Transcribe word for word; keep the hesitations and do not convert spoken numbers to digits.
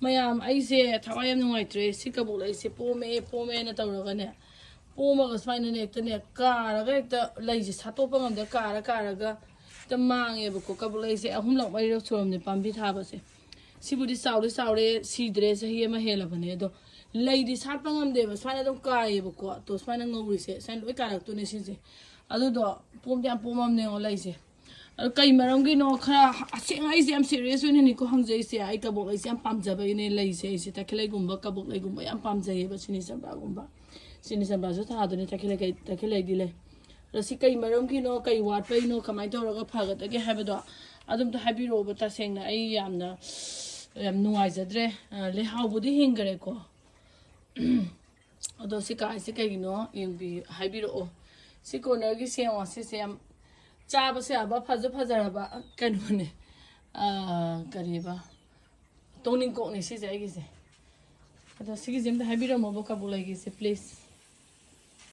ꯃꯌꯥꯝ, ꯑꯩꯁꯦ ꯊꯋꯥꯏ ꯌꯥꯝ ꯅꯨꯡꯉꯥꯏꯇ꯭ꯔꯦ꯫ ꯁꯤ ꯀꯕꯣꯛ ꯂꯩꯁꯦ ꯄꯣꯝꯃꯦ ꯄꯣꯝꯃꯦꯅ ꯇꯧꯔꯒꯅꯦ, ꯄꯣꯝꯃꯒ ꯁꯨꯃꯥꯏꯅꯅꯦ ꯍꯦꯛꯇꯅꯦ ꯀꯥꯔꯒ, ꯍꯦꯛꯇ ꯂꯩꯁꯦ ꯁꯥꯠꯇꯣꯛꯄ ꯉꯝꯗ ꯀꯥꯔ ꯀꯥꯔꯒ ꯍꯦꯛꯇ ꯃꯥꯡꯉꯦꯕꯀꯣ꯫ ꯀꯕꯣꯛ ꯂꯩꯁꯦ ꯑꯍꯨꯝꯂꯛ ꯃꯔꯤꯔꯛ ꯁꯨꯔꯝꯅꯦ ꯄꯥꯝꯕꯤ ꯊꯥꯕꯁꯦ꯫ ꯁꯤꯕꯨꯗꯤ ꯆꯥꯎꯗꯤ ꯆꯥꯎꯔꯦ, ꯁꯤꯗ꯭ꯔꯦ, ꯆꯍꯤ ꯑꯃ ꯍꯦꯜꯂꯕꯅꯦ꯫ ꯑꯗꯣ ꯂꯩꯗꯤ ꯁꯥꯠꯄ ꯉꯝꯗꯦꯕ, ꯁꯨꯃꯥꯏꯅ ꯑꯗꯨꯝ ꯀꯥꯏꯌꯦꯕꯀꯣ꯫ ꯑꯗꯣ ꯁꯨꯃꯥꯏꯅ ꯉꯧꯔꯤꯁꯦ ꯁꯨꯃꯥꯏꯅ ꯂꯣꯏ ꯀꯥꯔꯛꯇꯣꯏꯅꯦ ꯁꯤꯁꯦ꯫ ꯑꯗꯨꯗꯣ ꯄꯣꯝꯗꯤ ꯌꯥꯝ ꯄꯣꯝꯃꯝꯅꯦ ꯌꯦꯡꯉꯣ ꯂꯩꯁꯦ꯫ ꯑꯗꯣ ꯀꯩ ꯃꯔꯝꯒꯤꯅꯣ? ꯈꯔ ꯑꯁꯦꯡꯅ ꯑꯩꯁꯦ ꯌꯥꯝ ꯁꯤꯔꯤꯌꯁ ꯑꯣꯏꯅꯅꯤꯀꯣ ꯍꯪꯖꯩꯁꯦ꯫ ꯑꯩ ꯀꯕꯣꯛ ꯂꯩꯁꯦ ꯌꯥꯝ ꯄꯥꯝꯖꯕꯒꯤꯅꯦ꯫ ꯂꯩꯁꯦ ꯑꯩꯁꯦ ꯇꯈꯦꯜꯂꯩꯒꯨꯝꯕ, ꯀꯕꯣꯛ ꯂꯩꯒꯨꯝꯕ ꯌꯥꯝ ꯄꯥꯝꯖꯩꯌꯦꯕ꯫ ꯁꯤꯅꯤ ꯆꯝꯄ꯭ꯔꯥꯒꯨꯝꯕ, ꯁꯤꯅꯤ ꯆꯝꯄ꯭ꯔꯥꯁꯨ ꯊꯥꯗꯣꯏꯅꯦ꯫ ꯇꯈꯦꯜꯂꯩ ꯀꯩ, ꯇꯈꯦꯜꯂꯩꯗꯤ ꯂꯩ꯫ ꯑꯗꯣ ꯁꯤ ꯀꯩ ꯃꯔꯝꯒꯤꯅꯣ, ꯀꯩ ꯋꯥꯠꯄꯩꯅꯣ, ꯀꯃꯥꯏꯅ ꯇꯧꯔꯒ ꯐꯒꯗꯒꯦ ꯍꯥꯏꯕꯗꯣ ꯑꯗꯨꯝꯇ ꯍꯥꯏꯕꯤꯔꯛꯑꯣꯕ꯫ ꯇꯁꯦꯡꯅ ꯑꯩ ꯌꯥꯝꯅ, ꯌꯥꯝ ꯅꯨꯡꯉꯥꯏꯖꯗ꯭ꯔꯦ꯫ ꯑ, ꯂꯩꯍꯥꯎꯕꯨꯗꯤ ꯍꯤꯡꯈꯔꯦꯀꯣ꯫ ꯑꯗꯣ ꯁꯤ ꯀꯥꯏꯁꯦ ꯀꯩꯒꯤꯅꯣ ꯌꯦꯡꯕꯤ-, ꯍꯥꯏꯕꯤꯔꯛꯑꯣ꯫ ꯁꯤ ꯀꯣꯔꯅꯔꯒꯤ ꯁꯦꯝꯉꯣ꯫ ꯁꯤꯁꯦ ꯌꯥꯝ ꯆꯥꯕꯁꯨ ꯌꯥꯕ, ꯐꯁꯨ ꯐꯖꯔꯕ ꯀꯩꯅꯣꯅꯦ꯫ ꯑ, ꯀꯔꯤꯕ? ꯇꯣꯡꯅꯤꯡꯀꯣꯛꯅꯦ ꯁꯤꯁꯦ ꯑꯩꯒꯤꯁꯦ꯫ ꯑꯗꯣ ꯁꯤꯒꯤꯁꯦ ꯑꯝꯇ ꯍꯥꯏꯕꯤꯔꯝꯃꯣꯕ, ꯀꯕꯣꯛ ꯂꯩꯒꯤꯁꯦ, ꯄ꯭ꯂꯤꯖ꯫